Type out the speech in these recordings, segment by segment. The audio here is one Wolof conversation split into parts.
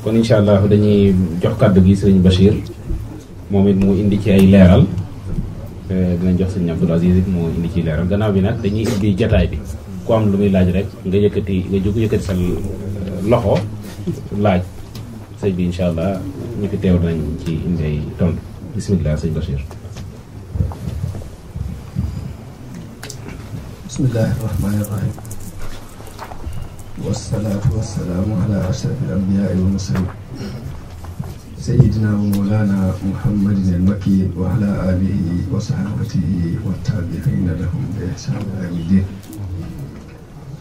kon incha allah dañuy jox kàddu gi sëriñ Bachir moom it mu indi ci ay leeral dinañ jox sëriñ Abdoul Aziz it mu indi ci leeral gannaaw bi nag dañuy indi jataay bi ku am lu muy laaj rek nga jóg yëkkati sa loxo laaj sëñ bi incha allah ñu fi teew nañ ci indi ay tontu bisimilah sëñ Bachir. bismillahi rahmani rahim wasalaatu wasalaamu ala ashrafil anbiyaai wal mursalin sayyidina wa mawlana muhammadin al makin wa ala alihi wa sahabatihi wa tabiina lahum bi ihsan ila yawmi din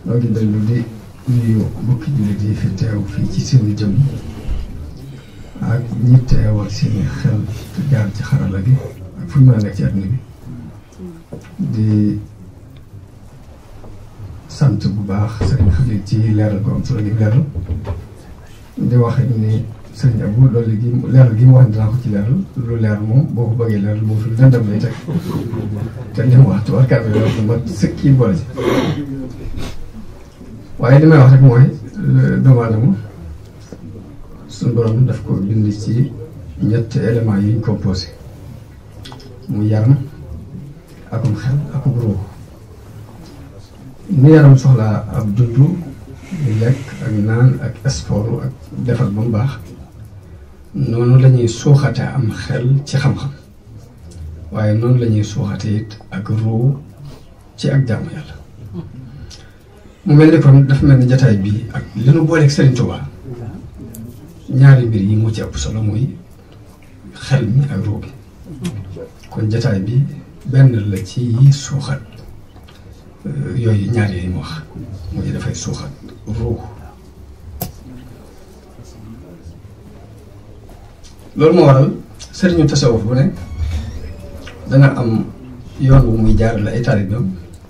noo ngi dellu di nuyu mbokki jullit yi fi teew fii ci seeni jëm ak ñi teewal seeni xel te jaar ci xarala gi ak fu ñu mën a nekk ci àdduna bi di sant bu baax sëriñ Xalil ci leeral ko am solo gi leeral di wax ni sëriñ Abou loolu gi leeral gi mu wax dinaa ko ci leeral lu leer moom boo ko bëggee leeral boo fi dëndam lay teg te li mu wax tubarkaat bi loolu ma sëkki boole ci waaye li may wax rek mooy doomu aadama suñu borom daf ko bind ci ñetti éléments yi ñu composé mu yaram akum xel akum ruux ni yaram soxlaa ab dundu lekk ak naan ak sport ak defal ba mu baax noonu la ñuy suuxate am xel ci xam-xam waaye noonu la ñuy suuxate it ak ruux ci ak jaamu yàlla mu mel ni kon dafa mel ni jataay bii ak li nu booleeg Serigne Touba ñaari mbir yi moo ci ëpp solo muy xel mi ak ruux gi kon jataay bi benn la ci yi suuxat yooyu ñaar yi mu wax muy dafay suuxat ruux loolu moo waral sëriñu tasawuf bu ne dana am yoon wu muy jaar la ay taalibeem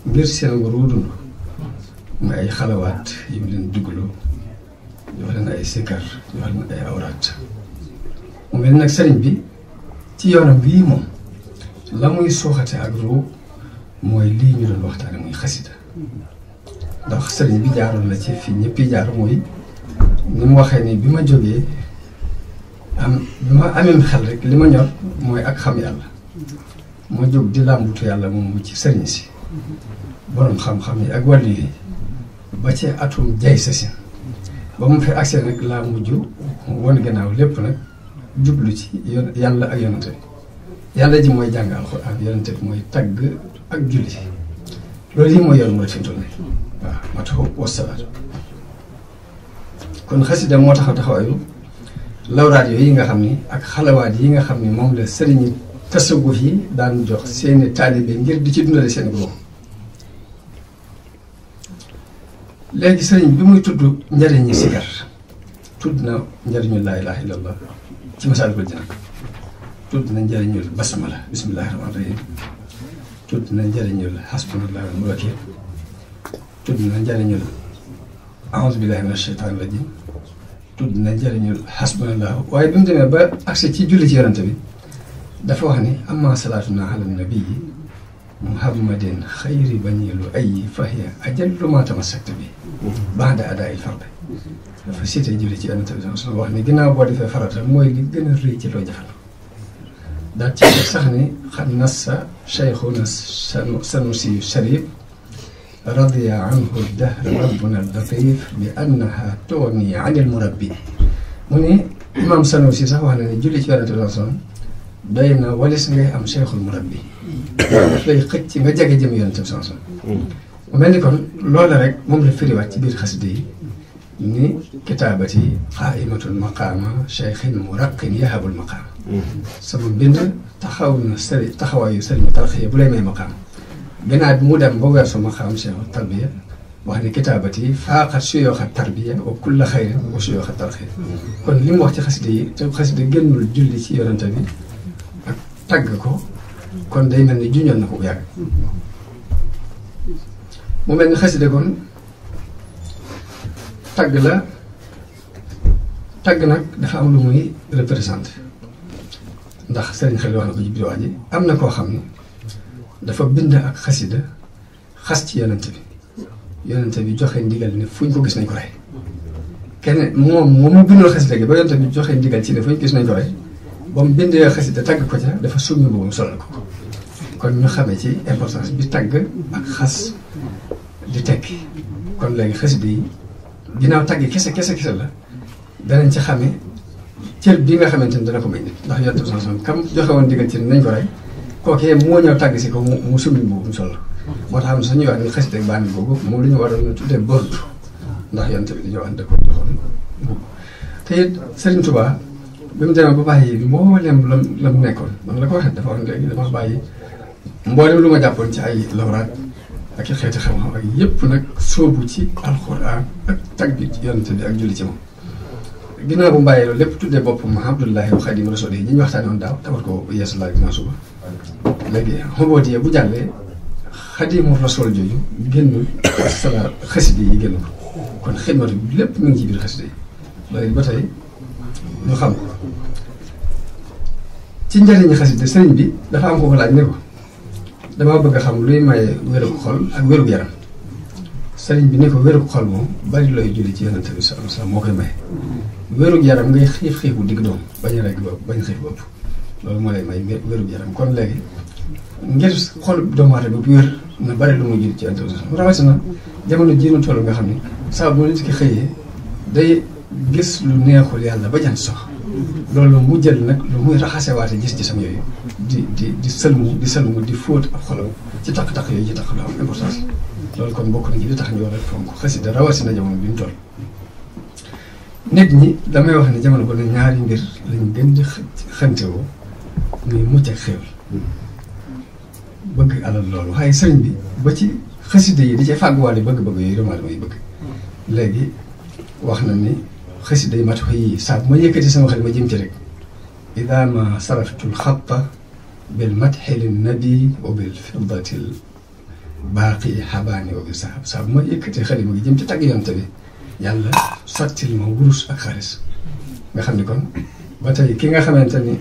ngir seen ruux dund muy ay xalawaat yi mu leen duggloo jox leen ay sikar jox leen ay awraat mu mel nag sëriñ bi ci yoonam bii moom la muy suuxate ak ruux mooy lii ñu doon waxtaane muy xasida ndax sëriñ bi jaaroon na ci fi ñëpp jaar mooy ni mu waxee ni bi ma jógee bi ma amee xel rek li ma ñor mooy ak xam yàlla ma jóg di làmbutu yàlla moom ci sëriñ si borom xam-xam yi ak wàllu yi ba ci atum jay sa sin ba mu fi accès nag laa mujj won gannaaw lépp nag jublu ci yàlla ak yonante bi yàlla ji mooy jàng alxuraan yonante bi mooy tagg ak julli loolu yi mooy yoon mooy fi mu toll nii waaw ma taxaw wasalaatu kon xasida moo taxaw taxawaayu lawraat yooyu yi nga xam ni ak xalawaat yi nga xam ni moom la sëriñi tasawuf yi daan jox seeni taalibe ngir di ci dundale seen bopp léegi sëriñ bi muy tudd njëriñi sikar tudd na njëriñu laa ilaaha illallah ci Masaalikul Jinaan tudd na njëriñul basmala bismillaahi rahmaani rahiim tudd na njëriñul hasbunallaahu wa ni'mal wakiil tudd na njëriñul a'uuzu billaahi mina shaytaani rajiim tudd na njëriñul hasbunallaahu waaye bi mu demee ba agsi ci julli ci yonante bi dafa wax ni amma salaatuna ala nabiyyi muhammadin xayri bani lu ayyi fahiya ajallu ma tamassakta bi ba'da adaa'il fard dafa cité julli ci yonante bi sama wax ni ginnaaw boo defee farata mooy li gën a rëy ci loo jafal daal ci sax ni xad nassa cheikhuna sanusi sharif radiya anhu dahr rabbuna latif bi annaha tughni anil murabbi mu ni imam sanusi sax wax na ne julli ci yonante bi sama doy na walis ngay am cheikhul murabbi daf lay xëcc nga jege jëm yonante bi sama mu mel ni kon loola rek moom la firiwaat ci biir xasida yi ni kitaabati qaa'imatul maqaama cheikhin muraqin yahabul maqaama sama mbind taxaw na taxawaayu sëriñ tarxiya bu lay may maqaam gannaaw bi mu dem ba weesu maqaam cheikh tarbiya wax ni kitaabati faaqat suyooxa tarbiya wa kulla xayrin wa suyooxa tarxiya kon li mu wax ci xasida yi te xasida génnul julli ci yonante bi ak tagg ko kon day mel ni juñoon na ko bu yàgg mu mel ni xasida kon tagg la tagg nag dafa am lu muy représenté ndax sëriñ xel wax na ko ci biir wax ji am na koo xam ne dafa bind ak xasida xas ci yonante bi joxe ndigal ni fuñ ko gis nañ ko rey kenn moom mu bindul xasida gi ba yonte bi joxe ndigal ci ne fu ñu gis nañ ko rek ba mu bindee xasida tagg ko ca dafa summi boobu solal ko kon ñu xamee ci importance bi tagg ak xas di tekki kon léegi xasida yi ginnaaw tagg kese la danañ ci xamee cër bi nga xamante ni dana ko may nit ndax yonte bi sallallahu alayhi wasallam kam joxe woon ndigal ci ne nañ ko rek kookee moo ñëw tagg si ko mu summi boobu sol moo tax am sax ñuy wax ni xasida ak bànn boobu moom lu ñu waroon a tuddee bordu ndax yonte bi dañoo ànd ko joxoon boobu te it Serigne Touba bi mu demee ba bàyyi mboolem la mu nekkoon man la ko waxee dafa wax léegi dama bàyyi mboolem lu ma jàppoon ci ay lawraat ak i xeeti xam-xam ak yëpp nag sóobu ci alxuraan ak tagg bi yonte bi ak julli ci moom ginnaaw bu mu bàyyee loolu lépp tuddee boppam Abdullahi wa Xaadimu Rasuul yi ñi ñu waxtaanee woon daaw tabat ko yeesu laa ginnaaw suba léegi xobootiyee bu jàllee Xaadimu Rasuul jooju génnul sala xasida yi génn ko kon xidmatu bi lépp mu ngi ci biir xasida yi loolu ba tey ñu xam ko ci njëriñu xasida sëriñ bi dafa am ko ko laaj ne ko damaa bëgg a xam luy maye wéru xol ak wéru yaram sëriñ bi ne ko wéru xol moom bari looy julli ci yonent bi sallallahu alayhi wasallam moo koy maye wéru yaram ngay xiif bu digg doom bañ a rek bopp bañ xiif bopp loolu moo lay may wéru yaram kon léegi ngir xol doomu aadama bu wér na bari lu muy julli ci yonent bi sallallahu alayhi wasallam rawatina jamono jii nu toll nga xam ne saa bu nit ki xëyee day gis lu neexul yàlla ba jant sox loolu mu jël nag lu muy raxasewaate gis-gisam yooyu di sëlmu di fóot ab xolam ci taq-taq yooyu ci taq lu am importance loolu kon bokk nañu li tax ñu war a fonk xasida rawatina jamono bi ñu toll nit ñi damay wax ne jamono ba ne ñaari mbir lañ gën di xantewoo muy mucc ak xéewal bëgg alal loolu waaye sëriñ bi ba ci xasida yi di ci fàgguwaale bëgg-bëgg yooyu doomu aadama yi bëgg léegi wax na ni xasida yi mat yi saa bu ma yëkkati sama xel ma jëm ci rek ida ma saraftul xatta bil matxi lin nabi wa bil fiddatil baaqi xabaani wa bil sahab saa bu ma yëkkati xel ma ngi jëm ci tagg yonte bi yàlla sottil ma wurus ak xaalis nga xam ni kon ba tey ki nga xamante ni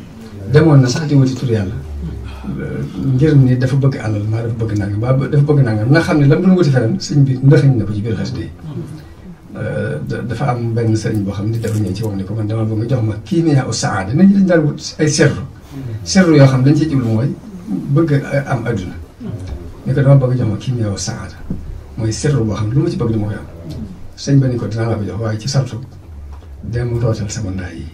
demoon na sax di wuti tur yàlla ngir ni dafa bëgg alal maa dafa bëgg nangam ba dafa bëgg nangam nga xam ne lam doon wuti feneen sëñ bi ndaxañ na ko ci biir xasida yi dafa am benn sëriñ boo xam ne dafa ñëw ci wax ne ko man dama bëgg nga jox ma kii nii yaa saada nañ dañ daal wut ay serru yoo xam dañ ciy jublu mooy bëgg am adduna ni ko dama bëgg jox ma kii nii yaa saada mooy serru boo xam ne lu ma ci bëgg dama koy am sëñ ba ni ko dinaa la ko jox waaye ci sartu dem rootal sama ndaa yi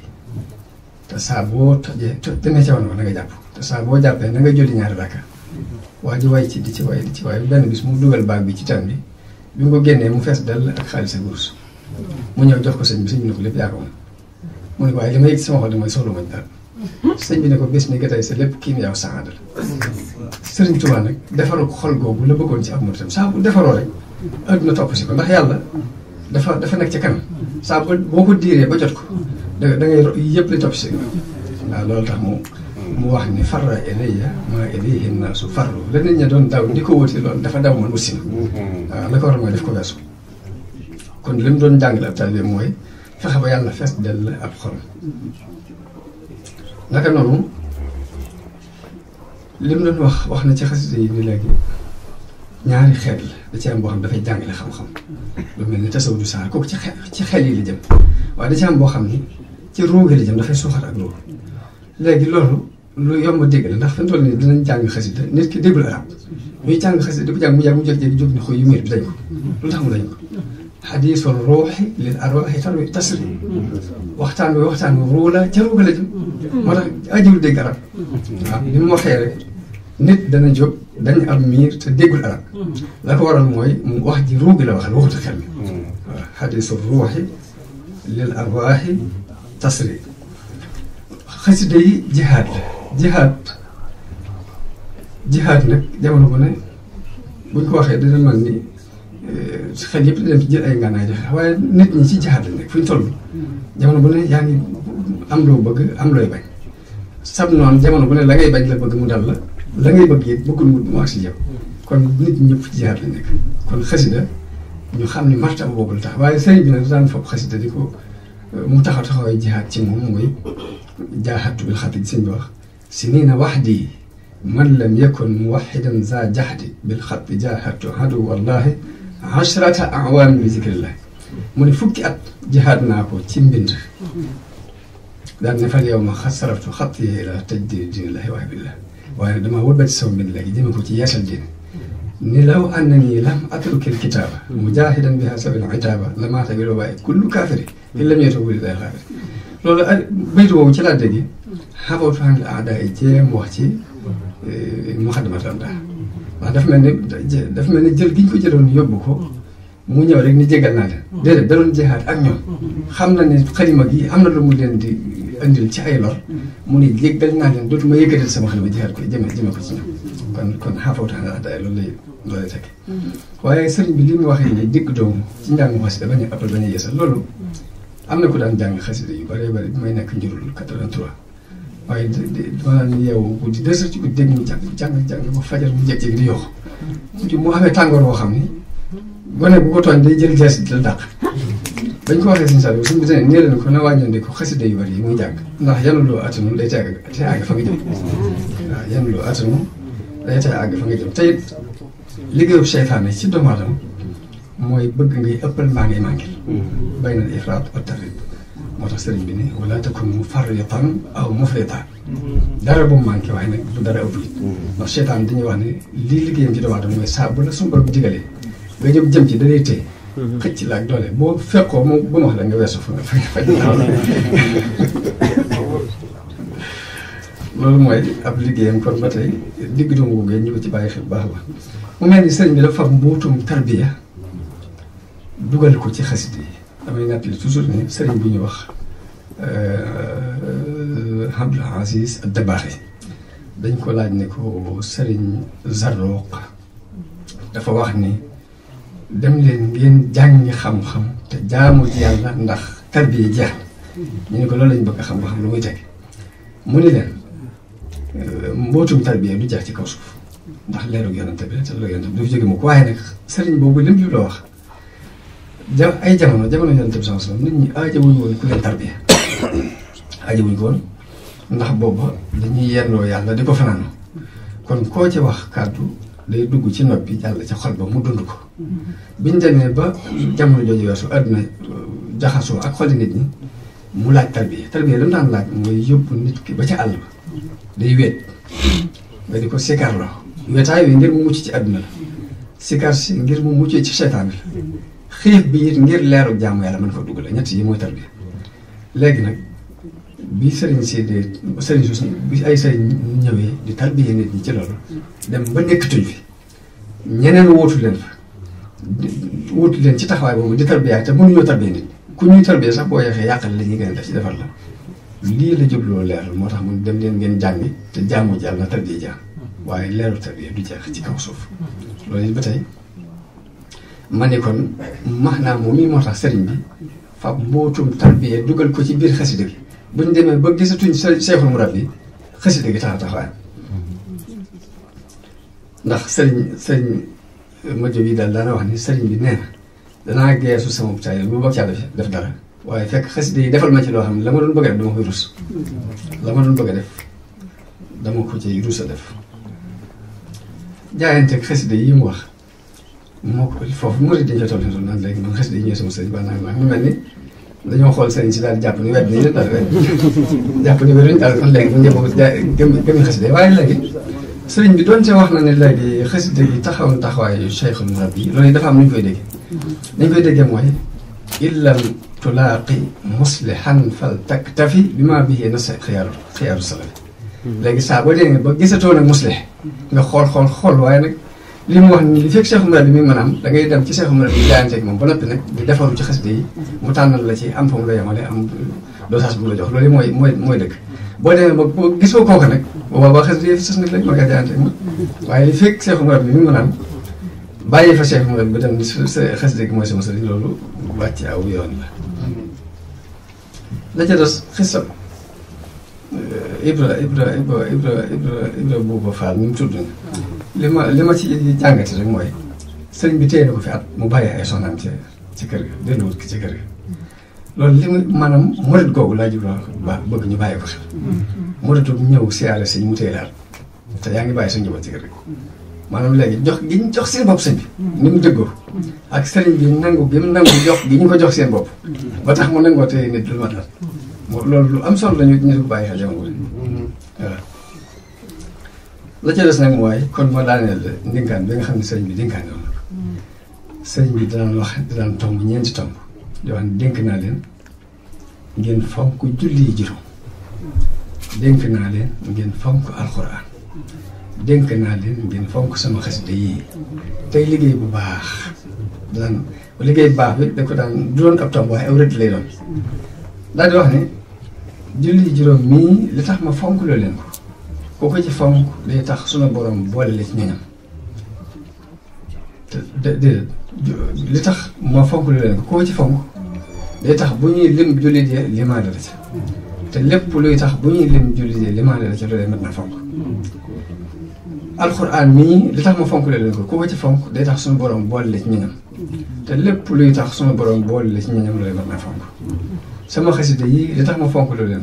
te saa boo tojee demee ca woon na nga jàpp te saa boo jàppee na nga jolli ñaari rakka waa ji way ci di ci way benn bis mu dugal baag bi ci tan bi bi mu ko génnee mu fees dell ak xaalis ak wurus mu ñëw jox ko sëñ bi sëñ bi ne ko lépp yaa ko moom mu ne ko waaye li ma yëg sama xol de mooy soxla mañ dara sëñ bi ne ko bés ni nga tey sa lépp kii mi yow saxaada la Sëriñ Tuubaa nag defaru xol googu la bëggoon ci ab muritam saa bu defaroo rek adduna topp si ko ndax yàlla dafa nekk ci kanam saa boo ko diiree ba jot ko da ngay yëpp li topp si waaw loolu tax mu wax ni farra ilayya maa ilayhi naasu farru la nit ña doon daw di ko wuti loolu dafa daw man wutsi na waaw la ko war mooy def ko weesu kon li mu doon jàngale ab taalibe mooy fexe ba yàlla fees dell ab xol naka noonu li mu doon wax na ci xasida yi ni léegi ñaari xeet la da ci am boo xam dafay jàngale xam-xam lu mel ni tasawudu saar kooku ci xel yi la jëm waaye da ci am boo xam ni ci ruugi la jëm dafay suuxat ak loolu léegi loolu lu yomb a dégg la ndax fi mu toll nii dinañ jàng xasida nit ki déggul arab ñuy jàng xasida di ko jàng mu jàng mu jékki-jékki jóg ni xoy yu miir bi dañ ko lu tax mu dañ ko xadiisul ruuxi lil arwaaxi tarwi tasri waxtaan wi ruu la ca ruuga la jëm moo tax ajiwul dégg arab waaw ni mu waxee rek nit dana jóg dañ am miir te déggul arab la ko waral mooy mu wax ji ruugi la waxal waxutu xel mi waaw xadiisul ruuxi lil arwaaxi tasri xasida yi jihaad la jihaad nag jamono bu ne buñ ko waxee dina mel ni xel yëpp dem ci jël ay ngànnaay joxe waaye nit ñi ci jihaad lañ nekk fu ñu toll jamono bu ne yaa ngi am loo bëgg am looy bañ sab noonu jamono bu ne la ngay bañ la bëgg mu dal la ngay bëgg it bëggul mu ak si yow kon nit ñi ñëpp ci jihaad lañ nekk kon xasida ñu xam ni martaba boobu la tax waaye sëriñ bi nag daan foog xasida di ko mu taxawee jihaad ci moom mooy jaaxatu bil xatti sëñ bi wax si nii na waxdi man lam yakun muwaxidan za jaxdi bil xatti jaaxatu adu wallahi ashrata awaam bi zikrillah mu ne fukki at jihaad naa ko ci mbind daal ne fal yow ma saraftu xat yi la tëj diinillahi wa billah waaye damaa wëlbati sama mbind léegi jëme ko ci yeesal diin ni law annanii lam atrukil kitaaba mujaahidan bihaa sabiila itaaba lamaata bil wabaa'i kullu kaafiri in lam yatuub lillahi xaafiri loolu baytu woowu ci laa dégg xabawtu anil a'daa'i jéem wax ci muqaddimatul amdaah waaw dafa mel ni jël gi ñu ko jëloon yóbbu ko mu ñëw rek ni jégal naa leen déedéet da doon jihaad ak ñoom xam na ne xalima gi am na lu mu leen di indil ci ay lor mu ni jégal naa leen dootuma yëkkatil sama xalima jihaad ko jëme ko ci ñoom kon xaafawtu anil a'daa'i loolu lay tekki waaye sëriñ bi li mu waxee ni digg doomu ci njàng xasida bañ a ëppal bañ a yeesal loolu am na ku daan jàng xasida yu bëree bëri bi may nekk njurul 83 waaye maanaam ni yow guddi 2 heures ci guddi dégg mu jàng ba fajar mu jékki-jékki di yokku mu amee tàngoor boo xam ni gone bu ko tooñ day jël jees di la dàq bañ ko waxee suñu sal suñu bi tane nee leen ko na wàññoon ko xasida yu bëri yi muy jàng ndax yanuloo attanul day te àgg fa nga jëm waaw yanuloo attanul day te àgg fa nga jëm te it liggéeyu seytaane ci doomu aadama mooy bëgg ngay ëppal mbaa ngay manqué bay na ifraat wa tafriit moo tax sëriñ bi ni wala takun mufarritan aw mufritan dara bu mu manqué waaye nag du dara ëpp it ndax seytaan dañuy wax ne lii liggéeyam ci doomu aadama mooy saa bu la suñu borom digalee nga jóg jëm ci da lay téye xëcc la ak doole boo fekkoo moom ba mu wax la nga weesu fa nga faj loolu mooy ab liggéeyam kon ba tey digg doomu googu ñu ko ci bàyyi xel bu baax a baax mu mel ni sëriñ bi dafa fab mbuutum tarbiya dugal ko ci xasida yi damay nettali toujours ni sëriñ bu ñu wax Abdul Aziz Dabakh dañ ko laaj ne ko sëriñ Zarruq dafa wax ni dem leen ngeen jàngi xam-xam te jaamu ci yàlla ndax tarbiya jeex ñu ne ko loolu lañ bëgg a xam ba xam lu muy teg mu ni leen mbootum tarbiya du jeex ci kaw suuf ndax leerug yonante bi te leerug yonante bi du jóge mu ko waaye nag sëriñ boobu lim ju loo wax ay jamono yonante bi sama nit ñi aajawuñu woon ku leen tarbiya aajawuñu ko woon ndax booba dañuy yendoo yàlla di ko fanaanoo kon koo ci wax kàddu day dugg ci nopp bi jàll ca xol ba mu dund ko biñ demee ba jamono jooju weesu àdduna jaxasoo ak xoli nit ñi mu laaj tarbiya lu mu daan laaj mooy yóbbu nit ki ba ca àll ba day wéet nga di ko sikarloo wéetaay wi ngir mu mucc ci àdduna la sikar si ngir mu mucc ci seytaan la xiif bi it ngir leeru jaamu yàlla mën ko duggale ñett yi mooy tarbiya léegi nag bi sëriñ si de sëriñ suus bi ay sëriñ ñëwee di tarbiya nit ñi ci loolu dem ba nekkatuñ fi ñeneen wóotu leen fa wóotu leen ci taxawaay boobu di tarbiya te mënuñoo tarbiya nit ku ñuy tarbiya sax boo yeexee yàqal la ñuy gën a def ci defar la lii la jubloo leer moo tax mun dem leen ngeen jàngi te jaamu ji yàlla na tarbiya jaam waaye leeru tarbiya du jeex ci kaw suuf loolu it ba tey ma ne kon maanaam moom mii moo tax sëriñ bi fab mbootum tarbiya dugal ko ci biir xasida gi buñ demee ba gisatuñ Seexul Murabbi xasida gi taxawaay ndax sëriñ ma jóg yi daal daana wax ni sëriñ bi nee na danaa geesu sama taay bu bokk caa def dara waaye fekk xasida yi defal ma ci loo xam ne la ma doon bëgg a def dama koy rus la ma doon bëgg a def dama ko ci rus a def jaayanteeg xasida yi mu wax moo ko foofu murid dañ fa toll nii naan léegi man xasida yi ñooy sama sëriñ ba naan mu mel ni dañoo xool sëriñ si daal jàpp ni wet nañ leen daal jàpp ni wéruñ daal kon léegi ñu gëm xasida waaye léegi sëriñ bi doonte wax na ne léegi xasida gi taxaw na taxawaayu Cheikhul Murabbi loolu dafa am nu ñu koy déggee dañ koy déggee mooy illam tulaaqi muslihan fal taktafi bi maa bihi na xiyaaru salafi léegi saa boo dee ba gisatoo nag muslih nga xool waaye nag li mu wax ni li fekk Cheikhul Murabbi mi mën a am da ngay dem ci Cheikhul Murabbi bi jaayanteeg moom ba noppi nag di defaru ci xasida yi mu tànnal la ci am fa mu la yemale am dosage bu mu la jox loolu mooy dëgg boo demee ba gisoo kooku nag boobaa ba xasida yi sës nag lañ ma nga jaayanteeg moom waaye li fekk Cheikhul Murabbi mi mën a am bàyyi fa Cheikhul Murabbi ba dem ni xasida gi mooy sama sëriñ loolu wàcc aw yoon la ca des xisam Ibra Buuba Faal mi mu tudd li ma ci jàngati rek mooy sëriñ bi téye na ko fi at mu bàyyi ay soxnaam ci kër ga delluwut ci kër ga loolu li mu maanaam murit googu laa jublu bëgg ñu bàyyi ko xel muritu ñëw siyaare si mu téye laal te yaa ngi bàyyi sa njaboot ci kër ga maanaam léegi jox gi ñu jox seen bopp sëñ bi ni mu dëggoo ak sëriñ bi nangu bi mu nangu jox gi ñu ko jox seen bopp ba tax mu nangoo tey nit lu mat la loolu lu am solo la ñu ko bàyyi xel jamono voilà la ca des nag mooy kon ma daaneel ndénkaan bi nga xam ne sëriñ bi dénkaan yoon sëriñ bi daan tomb ñeenti tomb di wax ne dénk naa leen ngeen fonk julli juróom dénk naa leen ngeen fonk alxuraan dénk naa leen ngeen fonk sama xasida yi tey liggéey bu baax liggéey bu baax bi da ko daan du doon ab tomb waaye aw rëdd lay doon daal di wax ne julli juróom mii li tax ma fonk loo leen ko ko ci fonk day tax sunu borom boole la ci ñoñam li tax ma fonk loo leen ko ci fonk day tax bu ñuy lim jullit yi limaale la ca te lépp luy tax bu ñuy lim jullit yi limaale la ca loolee mat na fonk alxuraan mii li tax ma fonk leen ko ci fonk day tax suñu borom boole la ci ñoñam te lépp luy tax suñu borom boole la ci ñoñam loolee mat na fonk sama xasida yi li tax ma fonk leen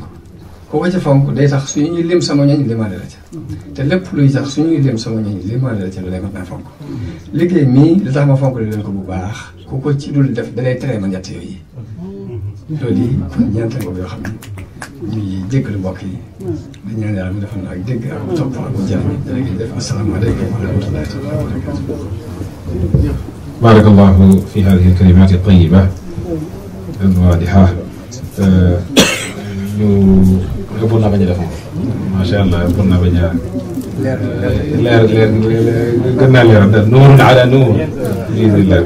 ko ci fonk day tax suñuy lim sama ñoñ limaale la ca te lépp luy tax suñuy lim sama ñoñ limaale la ca loolee mat na fonk liggéey mii li tax ma fonk leen ko bu baax ku ko ci dul def dalay tere ma ñett yooyu loolu yi kon ñeent la yoo xam ne ñuy jéggalu mbokk yi di ñaan yàlla mu defal na ak dégg ak topp ak mu jëriñ jërëjëf def asalaamaaleykum wa rahmatullahi wa barakatuh. barakallahu fi hadihi alkalimati tayiba alwadiha ñu ëppoon naa bañ a def moom macha allah ëppoon naa bañ a leer gën naa leeral nuurun ala nuur bi idnillah